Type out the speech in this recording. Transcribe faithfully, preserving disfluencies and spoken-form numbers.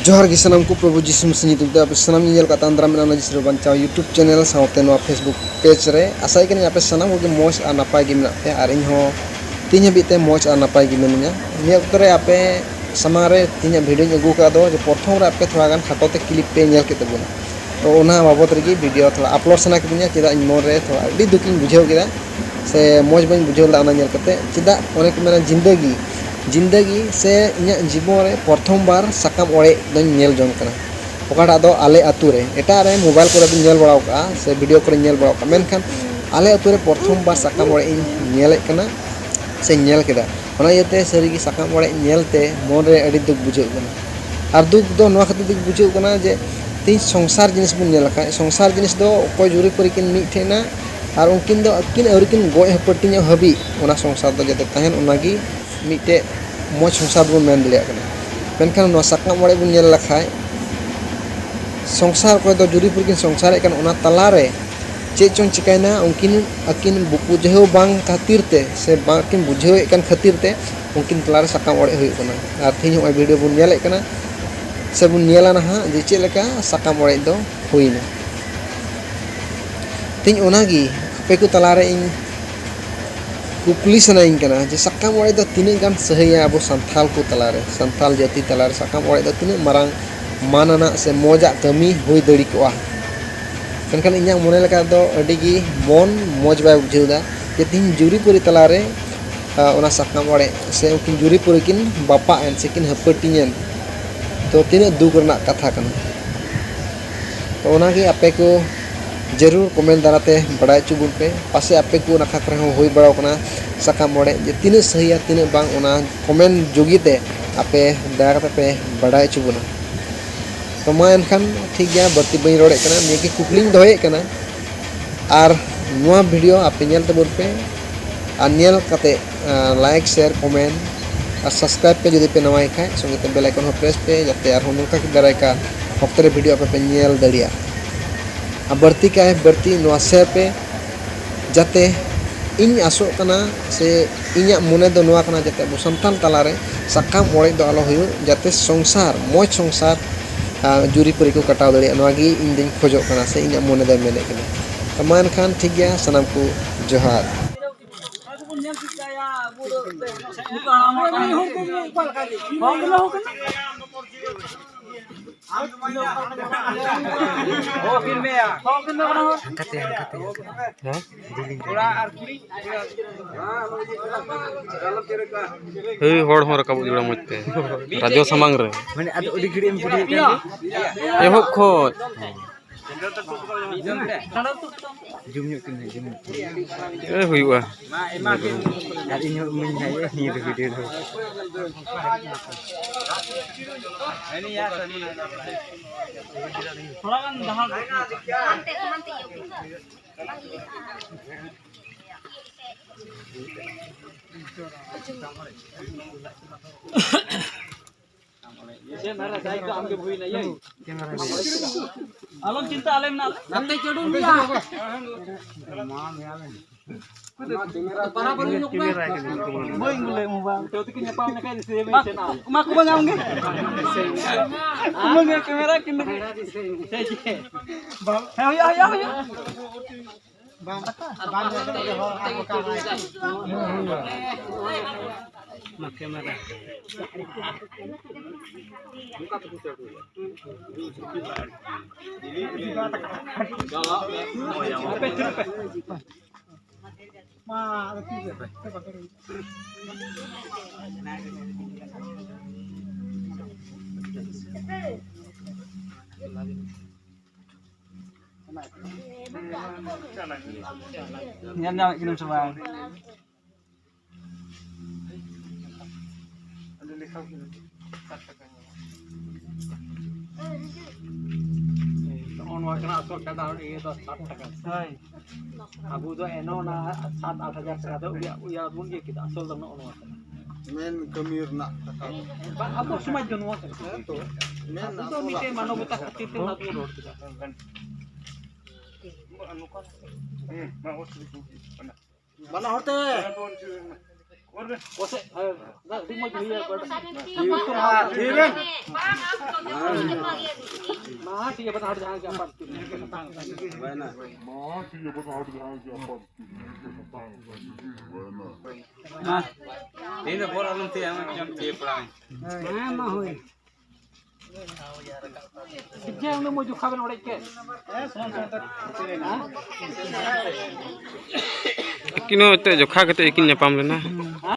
ᱡᱚᱦᱟᱨ ᱜᱮ ᱥᱟᱱᱟᱢ ᱠᱚ, ᱯᱨᱚᱵᱷᱩ ᱡᱤᱥᱩ ᱢᱟᱹᱥᱤ ᱧᱩᱛᱩᱢ ᱛᱮ ᱟᱯᱮ ᱥᱟᱱᱟᱢ ᱧᱮᱧᱮᱞ ᱠᱟᱛᱮ ᱟᱱᱫᱨᱟ ᱢᱮᱱᱟᱜ ᱚᱱᱟ ᱡᱤᱥᱩ ᱵᱟᱧᱪᱟᱣ YouTube ᱪᱮᱱᱮᱞ ᱥᱟᱶᱛᱮ ᱱᱚᱣᱟ Facebook ᱯᱮᱡᱽ ᱨᱮ᱾ ᱟᱥᱟᱭ ᱠᱟᱹᱱᱟᱹᱧ ᱟᱯᱮ ᱥᱟᱱᱟᱢ ᱠᱚᱜᱮ ᱢᱚᱡᱽ ᱟᱨ ᱱᱟᱯᱟᱭ ᱜᱮ ᱢᱮᱱᱟᱜ ᱯᱮᱭᱟ, ᱟᱨ ᱤᱧ ᱦᱚᱸ ᱛᱮᱦᱮᱧ ᱦᱟᱹᱵᱤᱡ ᱛᱮ ᱢᱚᱡᱽ ᱟᱨ ᱱᱟᱯᱟᱭ ᱜᱮ ᱢᱤᱱᱟᱹᱧᱟ᱾ ᱱᱤᱭᱟᱹ ᱚᱠᱛᱚ ᱨᱮ ᱟᱯᱮ ᱥᱟᱢᱟᱝ ᱨᱮ ᱛᱮᱦᱮᱧᱟᱜ ᱵᱷᱤᱰᱤᱭᱳᱧ ᱟᱹᱜᱩ ᱟᱠᱟᱫ ᱫᱚ ᱡᱮ ᱯᱨᱚᱛᱷᱚᱢ ᱨᱮ ᱟᱯᱮ ᱛᱷᱚᱲᱟ ᱜᱟᱱ ᱠᱷᱟᱴᱚ ᱛᱮ ᱠᱞᱤᱯ ᱯᱮ ᱧᱮᱞ ᱠᱮᱫ ᱛᱟᱵᱚᱱᱟ᱾ ᱛᱚ ᱚᱱᱟ ᱵᱟᱵᱚᱫ ᱨᱮᱜᱮ ᱵᱷᱤᱰᱤᱭᱳ ᱛᱷᱚᱲᱟ ᱟᱯᱞᱳᱰ ᱥᱟᱱᱟ ᱠᱤᱫᱤᱧᱟ, ᱪᱮᱫᱟᱜ ᱤᱧ ᱢᱚᱱ ᱨᱮ ᱛᱷᱚᱲᱟ ᱟᱹᱰᱤ ᱫᱩᱠ ᱤᱧ ᱵᱩᱡᱷᱟᱹᱣ ᱠᱮᱫᱟ ᱥᱮ ᱢᱚᱡᱽ ᱵᱟᱹᱧ ᱵᱩᱡᱷᱟᱹᱣ ᱞᱮᱫᱟ ᱚᱱᱟ ᱧᱮᱞ ᱠᱟᱛᱮ᱾ ᱪᱮᱫᱟᱜ ᱚᱱᱮ ᱠᱚ ᱢᱮᱱᱟ ᱡᱤᱱᱫᱟᱹᱜᱤ, ᱡᱤᱱᱫᱟᱹᱜᱤ ᱥᱮ ᱤᱧᱟᱹᱜ ᱡᱤᱵᱚᱱ ᱨᱮ ᱯᱨᱚᱛᱷᱚᱢ ᱵᱟᱨ ᱥᱟᱠᱟᱢ ᱚᱲᱮᱡ ᱫᱚᱧ ᱧᱮᱞ ᱡᱚᱝ ᱠᱟᱱᱟ, ᱚᱠᱟᱴᱟᱜ ᱫᱚ ᱟᱞᱮ ᱟᱹᱛᱩ ᱨᱮ᱾ ᱮᱴᱟᱜ ᱨᱮ ᱢᱳᱵᱟᱭᱤᱞ ᱠᱚᱨᱮ ᱫᱚᱧ ᱧᱮᱞ ᱵᱟᱲᱟ ᱟᱠᱟᱫᱼᱟ ᱥᱮ ᱵᱷᱤᱰᱤᱭᱳ ᱠᱚᱨᱮᱧ ᱧᱮᱞ ᱵᱟᱲᱟ ᱟᱠᱟᱫᱼᱟ, ᱢᱮᱱᱠᱷᱟᱱ ᱟᱞᱮ ᱟᱹᱛᱩ ᱨᱮ ᱯᱨᱚᱛᱷᱚᱢ ᱵᱟᱨ ᱥᱟᱠᱟᱢ ᱚᱲᱮᱡ ᱤᱧ ᱧᱮᱞᱮᱫ ᱠᱟᱱᱟ ᱥᱮ ᱧᱮᱞ ᱠᱮᱫᱟ᱾ ᱚᱱᱟ ᱤᱭᱟᱹᱛᱮ ᱥᱟᱹᱨᱤᱜᱮ ᱥᱟᱠᱟᱢ ᱚᱲᱮᱡ ᱧᱮᱞᱛᱮ ᱢᱚᱱᱨᱮ ᱟᱹᱰᱤ ᱫᱩᱠ ᱵᱩᱡᱷᱟᱹᱜ ᱠᱟᱱᱟ᱾ ᱟᱨ ᱫᱩᱠ ᱫᱚ ᱱᱚᱣᱟ ᱠᱷᱟᱹᱛᱤᱨ ᱛᱮ ᱵᱩᱡᱷᱟᱹᱜ ᱠᱟᱱᱟ ᱡᱮ ᱛᱮᱦᱮᱧ ᱥᱚᱝᱥᱟᱨ ᱡᱤᱱᱤᱥ ᱵᱚᱱ ᱧᱮᱞ ᱞᱮᱠᱷᱟᱡ, ᱥᱚᱝᱥᱟᱨ ᱡᱤᱱᱤᱥ ᱫᱚ ᱚᱠᱚᱭ ᱡᱩᱨᱤ ᱯᱟᱹᱨᱤ ᱠᱤᱱ ᱢᱤᱫ ᱴᱷᱮᱱ ᱮᱱᱟ ᱟᱨ ᱩᱱᱠᱤᱱ ᱫᱚ ᱟᱹᱠᱤᱱ ᱟᱹᱣᱨᱤ ᱠᱤᱱ ᱜᱚᱡ ᱦᱟᱹᱯᱟᱹᱴᱤ ᱧᱚᱜ ᱦᱟᱹᱵᱤᱡ ᱚᱱᱟ ᱥᱚᱝᱥᱟᱨ ᱫᱚ ᱡᱟᱛᱮ ᱛᱟᱦᱮᱱ, ᱚᱱᱟᱜᱮ ᱢᱤᱫᱴᱮᱡ ᱢᱚᱡᱽ ᱥᱚᱝᱥᱟᱨ ᱵᱚᱱ ᱢᱮᱱ ᱫᱟᱲᱮᱭᱟᱜ ᱠᱟᱱᱟ᱾ ᱢᱮᱱᱠᱷᱟᱱ ᱱᱚᱣᱟ ᱥᱟᱠᱟᱢ ᱚᱲᱮᱡ ᱵᱚᱱ ᱧᱮᱞ ᱞᱮᱠᱷᱟᱡ, ᱥᱚᱝᱥᱟᱨ ᱚᱠᱚᱭ ᱫᱚ ᱡᱩᱨᱤ ᱯᱩᱨᱤ ᱠᱤᱱ ᱥᱚᱝᱥᱟᱨᱮᱫ ᱠᱟᱱ, ᱚᱱᱟ ᱛᱟᱞᱟᱨᱮ ᱪᱮᱫ ᱪᱚᱝ ᱪᱤᱠᱟᱹᱭᱮᱱᱟ, ᱩᱱᱠᱤᱱ ᱟᱹᱠᱤᱱ ᱵᱩ-, ᱵᱩᱡᱷᱟᱹᱣ ᱵᱟᱝ ᱠᱷᱟᱹᱛᱤᱨ ᱛᱮ ᱥᱮ ᱵᱟᱝᱠᱤᱱ ᱵᱩᱡᱷᱟᱹᱣᱮᱫ ᱠᱟᱱ ᱠᱷᱟᱹᱛᱤᱨ ᱛᱮ ᱩᱱᱠᱤᱱ ᱛᱟᱞᱟᱨᱮ ᱥᱟᱠᱟᱢ ᱚᱲᱮᱡ ᱦᱩᱭᱩᱜ ᱠᱟᱱᱟ᱾ ᱟᱨ ᱛᱮᱦᱮᱧ ᱱᱚᱜᱼᱚᱭ ᱵᱷᱤᱰᱤᱭᱳ ᱵᱚᱱ ᱧᱮᱞᱮᱫ ᱠᱟᱱᱟ ᱥᱮ ᱵᱚᱱ ᱧᱮᱞᱟ ᱱᱟᱦᱟᱜ ᱡᱮ ᱪᱮᱫ ᱞᱮᱠᱟ ᱥᱟᱠᱟᱢ ᱚᱲᱮᱡ ᱫᱚ ᱦᱩᱭᱱᱟ᱾ ᱛᱮᱦᱮᱧ ᱚᱱᱟᱜᱮ ᱟᱯᱮ ᱠᱚ ᱛᱟᱞᱟᱨᱮ ᱤᱧ ᱠᱩᱠᱞᱤ ᱥᱟᱱᱟᱧ ᱠᱟᱱᱟ ᱡᱮ ᱥᱟᱠᱟᱢ ᱚᱲᱮᱡ ᱫᱚ ᱛᱤᱱᱟᱹᱜ ᱜᱟᱱ ᱥᱟᱹᱦᱤᱭᱟ ᱟᱵᱚ ᱥᱟᱱᱛᱟᱞ ᱠᱚ ᱛᱟᱞᱟᱨᱮ? ᱥᱟᱱᱛᱟᱞ ᱡᱟᱹᱛᱤ ᱛᱟᱞᱟᱨᱮ ᱥᱟᱠᱟᱢ ᱚᱲᱮᱡ ᱫᱚ ᱛᱤᱱᱟᱹᱜ ᱢᱟᱨᱟᱝ ᱢᱟᱱ ᱟᱱᱟᱜ ᱥᱮ ᱢᱚᱡᱟᱜ ᱠᱟᱹᱢᱤ ᱦᱩᱭ ᱫᱟᱲᱮ ᱠᱚᱜᱼᱟ? ᱢᱮᱱᱠᱷᱟᱱ ᱤᱧᱟᱹᱜ ᱢᱚᱱᱮ ᱞᱮᱠᱟ ᱫᱚ ᱟᱹᱰᱤ ᱜᱮ ᱢᱚᱱ ᱢᱚᱡᱽ ᱵᱟᱭ ᱵᱩᱡᱷᱟᱹᱣ ᱮᱫᱟ ᱡᱮ ᱛᱮᱦᱮᱧ ᱡᱩᱨᱤ ᱯᱟᱹᱨᱤ ᱛᱟᱞᱟᱨᱮ, ᱟ, ᱚᱱᱟ ᱥᱟᱠᱟᱢ ᱚᱲᱮᱡ ᱥᱮ ᱩᱱᱠᱤᱱ ᱡᱩᱨᱤ ᱯᱟᱹᱨᱤ ᱠᱤᱱ ᱵᱟᱯᱟᱜ ᱮᱱ ᱥᱮ ᱠᱤᱱ ᱦᱟᱹᱯᱟᱹᱴᱤᱧ ᱮᱱ, ᱛᱚ ᱛᱤᱱᱟᱹᱜ ᱫᱩᱠ ᱨᱮᱱᱟᱜ ᱠᱟᱛᱷᱟ ᱠᱟᱱᱟ᱾ ᱛᱚ ᱚᱱᱟᱜᱮ ᱟᱯᱮ ᱠᱚ ᱡᱟᱹᱨᱩᱲ ᱠᱚᱢᱮᱱᱴ ᱫᱟᱨᱟᱛᱮ ᱵᱟᱲᱟᱭ ᱦᱚᱪᱚ ᱵᱚᱱ ᱯᱮ᱾ ᱯᱟᱥᱮᱡ ᱟᱯᱮ ᱠᱚ ᱱᱟᱠᱷᱟ ᱠᱚᱨᱮ ᱦᱚᱸ ᱦᱩᱭ ᱵᱟᱲᱟᱣ ᱠᱟᱱᱟ ᱥᱟᱠᱟᱢ ᱚᱲᱮᱡ, ᱡᱮ ᱛᱤᱱᱟᱹᱜ ᱥᱟᱹᱦᱤᱭᱟ ᱛᱤᱱᱟᱹᱜ ᱵᱟᱝ, ᱚᱱᱟ ᱠᱚᱢᱮᱱᱴ ᱡᱳᱜᱮ ᱛᱮ ᱟᱯᱮ ᱫᱟᱭᱟ ᱠᱟᱛᱮ ᱯᱮ ᱵᱟᱲᱟᱭ ᱦᱚᱪᱚ ᱵᱚᱱᱟ᱾ ᱛᱚ ᱢᱟ ᱮᱱᱠᱷᱟᱱ ᱴᱷᱤᱠ ᱜᱮᱭᱟ, ᱵᱟᱹᱲᱛᱤ ᱵᱟᱹᱧ ᱨᱚᱲᱮᱫ ᱠᱟᱱᱟ, ᱱᱤᱭᱟᱹ ᱜᱮ ᱠᱩᱠᱞᱤᱧ ᱫᱚᱦᱚᱭᱮᱫ ᱠᱟᱱᱟ᱾ ᱟᱨ ᱱᱚᱣᱟ ᱵᱷᱤᱰᱤᱭᱳ ᱟᱯᱮ ᱧᱮᱞ ᱛᱟᱵᱚᱱ ᱯᱮ, ᱟᱨ ᱧᱮᱞ ᱠᱟᱛᱮ, ᱟ, ᱞᱟᱭᱤᱠ, ᱥᱮᱭᱟᱨ, ᱠᱚᱢᱮᱱᱴ ᱟᱨ ᱥᱟᱵᱥᱠᱨᱟᱭᱤᱵ ᱯᱮ ᱡᱩᱫᱤ ᱯᱮ ᱱᱟᱣᱟᱭ ᱠᱷᱟᱡ, ᱥᱚᱸᱜᱮ ᱛᱮ ᱵᱮᱞ ᱟᱭᱠᱚᱱ ᱦᱚᱸ ᱯᱨᱮᱥ ᱯᱮ, ᱡᱟᱛᱮ ᱟᱨᱦᱚᱸ ᱱᱚᱝᱠᱟ ᱜᱮ ᱫᱟᱨᱟᱭ ᱠᱟᱱ ᱚᱠᱛᱚ ᱨᱮ ᱵᱷᱤᱰᱤᱭᱳ ᱟᱯᱮ ᱯᱮ ᱧᱮᱞ ᱫᱟᱲᱮᱭᱟᱜ᱾ ᱟᱨ ᱵᱟᱹᱲᱛᱤ ᱠᱟᱭ ᱵᱟᱹᱲᱛᱤ ᱱᱚᱣᱟ ᱥᱮᱭᱟᱨ ᱯᱮ, ᱡᱟᱛᱮ ᱤᱧ ᱟᱥᱚᱜ ᱠᱟᱱᱟ ᱥᱮ ᱤᱧᱟᱹᱜ ᱢᱚᱱᱮ ᱫᱚ ᱱᱚᱣᱟ ᱠᱟᱱᱟ, ᱡᱟᱛᱮ ᱟᱵᱚ ᱥᱟᱱᱛᱟᱲ ᱛᱟᱞᱟᱨᱮ ᱥᱟᱠᱟᱢ ᱚᱲᱮᱡ ᱫᱚ ᱟᱞᱚ ᱦᱩᱭᱩᱜ, ᱡᱟᱛᱮ ᱥᱚᱝᱥᱟᱨ, ᱢᱚᱡᱽ ᱥᱚᱝᱥᱟᱨ, ᱟᱸ, ᱡᱩᱨᱤ ᱯᱟᱹᱨᱤ ᱠᱚ ᱠᱟᱴᱟᱣ ᱫᱟᱲᱮᱭᱟᱜ, ᱱᱚᱣᱟ ᱜᱮ ᱤᱧ ᱫᱚᱧ ᱠᱷᱚᱡᱚᱜ ᱠᱟᱱᱟ ᱥᱮ ᱤᱧᱟᱹᱜ ᱢᱚᱱᱮ ᱫᱚᱭ ᱢᱮᱱᱮᱫ ᱠᱟᱱᱟ᱾ ᱛᱚ ᱢᱟ ᱮᱱᱠᱷᱟᱱ ᱴᱷᱤᱠ ᱜᱮᱭᱟ, ᱥᱟᱱᱟᱢ ᱠᱚ ᱡᱚᱦᱟᱨ᱾ ᱦᱟᱱᱠᱟᱛᱮ, ᱦᱟᱱᱠᱟᱛᱮ, ᱦᱟᱱᱠᱟᱛᱮ᱾ ᱦᱮᱸ? ᱡᱤᱞᱤᱧ ᱛᱮ᱾ ᱦᱮᱭ, ᱦᱚᱲ ᱦᱚᱸ ᱨᱟᱠᱟᱵᱚᱜ ᱡᱚᱲᱟ ᱢᱚᱡᱽ ᱛᱮ᱾ ᱨᱟᱡᱚ ᱥᱟᱢᱟᱝ ᱨᱮ᱾ ᱢᱟᱱᱮ, ᱟᱫᱚ ᱟᱹᱰᱤ ᱜᱷᱟᱹᱲᱤᱡ ᱮᱢ video ᱭᱮᱫ ᱠᱟᱱ ᱫᱚ᱾ ᱮᱦᱚᱵ ᱠᱷᱚᱡ᱾ ᱡᱩᱢ ᱧᱚᱜ ᱠᱤᱱ ᱢᱮ, ᱡᱩᱢ ᱧᱚᱜ ᱠᱤᱱ ᱢᱮ᱾ ᱮ, ᱦᱩᱭᱩᱜᱼᱟ᱾ ᱟᱨ ᱤᱧ ᱦᱚᱸ ᱤᱢᱟᱹᱧ ᱦᱟᱸᱜ ᱱᱤᱭᱟᱹ ᱫᱚ video ᱫᱚ᱾ ᱛᱷᱚᱲᱟ ᱜᱟᱱ ᱰᱟᱦᱟᱨ ᱟᱞᱚᱢ ᱪᱤᱱᱛᱟᱹ, ᱟᱞᱮ ᱢᱮᱱᱟᱜ ᱞᱮ᱾ ᱵᱟᱹᱧ ᱵᱚᱞᱮ ᱢᱳᱵᱟᱭᱤᱞ᱾ ᱛᱮ ᱛᱤᱠᱤᱱ ᱧᱟᱯᱟᱢ ᱞᱮᱠᱷᱟᱱ ᱫᱤᱥᱟᱹᱭ ᱢᱮ, ᱢᱟ, ᱥᱮ ᱱᱟ᱾ ᱢᱟ ᱠᱚ ᱵᱟᱝ ᱧᱟᱢ ᱜᱮ᱾ ᱠᱚ ᱵᱟᱝ ᱧᱟᱢ ᱠᱮᱢᱮᱨᱟ ᱠᱤᱱ᱾ ᱥᱮ ᱪᱮᱫ? ᱦᱮᱸ, ᱦᱩᱭᱩᱜᱼᱟ, ᱦᱩᱭᱩᱜᱼᱟ, ᱦᱩᱭᱩᱜᱼᱟ᱾ ᱵᱟᱝ, ᱵᱟᱝ, ᱵᱟᱝ᱾ ᱢᱟ ᱠᱮᱢᱮᱨᱟ᱾ ᱟᱯᱮ ᱪᱩᱯ ᱯᱮ᱾ ᱢᱟ, ᱟᱫᱚ ᱛᱤᱥ ᱨᱮ? ᱧᱮᱞ ᱧᱟᱢᱮᱫ ᱠᱤᱱᱟᱹᱢ ᱥᱮ ᱵᱟᱝ? ᱱᱚᱜᱼᱚ ᱱᱚᱣᱟ ᱠᱟᱱᱟ ᱟᱥᱚᱞ ᱠᱟᱰᱟ ᱤᱭᱟᱹ ᱫᱚ ᱥᱟᱛ ᱴᱟᱠᱟ᱾ ᱦᱳᱭ᱾ ᱟᱵᱚ ᱫᱚ ᱮᱱᱦᱚᱸ ᱚᱱᱟ ᱥᱟᱛ ᱟᱴ ᱦᱟᱡᱟᱨ ᱴᱟᱠᱟ ᱫᱚ ᱩᱭᱟ-, ᱩᱭᱦᱟᱹᱨ ᱵᱚᱱ ᱤᱭᱟᱹ ᱠᱮᱫᱟ᱾ ᱟᱥᱚᱞ ᱫᱚ ᱱᱚᱜᱼᱚ ᱱᱚᱣᱟ ᱠᱟᱱᱟ᱾ ᱢᱮᱱ ᱠᱟᱹᱢᱤ ᱨᱮᱱᱟᱜ ᱠᱟᱛᱷᱟ ᱫᱚ᱾ ᱵᱟᱝ, ᱟᱵᱚ ᱥᱚᱢᱟᱡᱽ ᱫᱚ ᱱᱚᱣᱟ ᱠᱟᱱᱟ᱾ ᱦᱮᱸ ᱛᱚ, ᱢᱮᱱ ᱟᱵᱚ ᱫᱚ ᱟᱥᱚᱞᱟᱜ ᱢᱤᱫᱴᱮᱱ ᱠᱟᱛᱷᱟ ᱢᱟᱱᱚᱵᱚᱛᱟ ᱫᱚ᱾ ᱠᱷᱟᱹᱛᱤᱨ ᱛᱮ ᱚᱱᱟ ᱫᱚᱵᱚᱱ ᱨᱚᱲ ᱠᱮᱫᱟ᱾ ᱵᱟᱱᱟ ᱦᱚᱲ ᱛᱮ᱾ ᱠᱚᱥᱮ, ᱦᱮᱸ, ᱟᱹᱰᱤ ᱢᱚᱡᱽ ᱦᱩᱭᱩᱜᱼᱟ᱾ ᱢᱟ, ᱴᱷᱤᱠ ᱜᱮᱭᱟ, ᱵᱟᱱᱟ ᱦᱚᱲ ᱡᱟᱦᱟᱸ ᱜᱮ ᱟᱯᱟᱱ ᱟᱹᱯᱤᱱ᱾ ᱢᱟ, ᱛᱮᱦᱮᱧ ᱫᱚ ᱵᱚᱞ ᱟᱞᱚᱢ ᱛᱷᱤᱭᱟ, ᱟᱢ ᱮᱠᱫᱚᱢ ᱛᱷᱤᱭᱟ ᱯᱟᱲᱟᱣ ᱤᱧ᱾ ᱦᱮᱸ, ᱢᱟ ᱦᱩᱭ᱾ ᱴᱷᱤᱠ ᱜᱮᱭᱟ, ᱩᱱᱤ ᱢᱚᱡᱽ ᱡᱚᱠᱷᱟ ᱵᱮᱱ ᱚᱲᱮᱡ ᱠᱮᱫ᱾ ᱟᱹᱠᱤᱱ ᱦᱚᱸ ᱮᱱᱛᱮᱫ ᱡᱚᱠᱷᱟ ᱠᱟᱛᱮᱫ ᱜᱮᱠᱤᱱ ᱧᱟᱯᱟᱢ ᱞᱮᱱᱟ᱾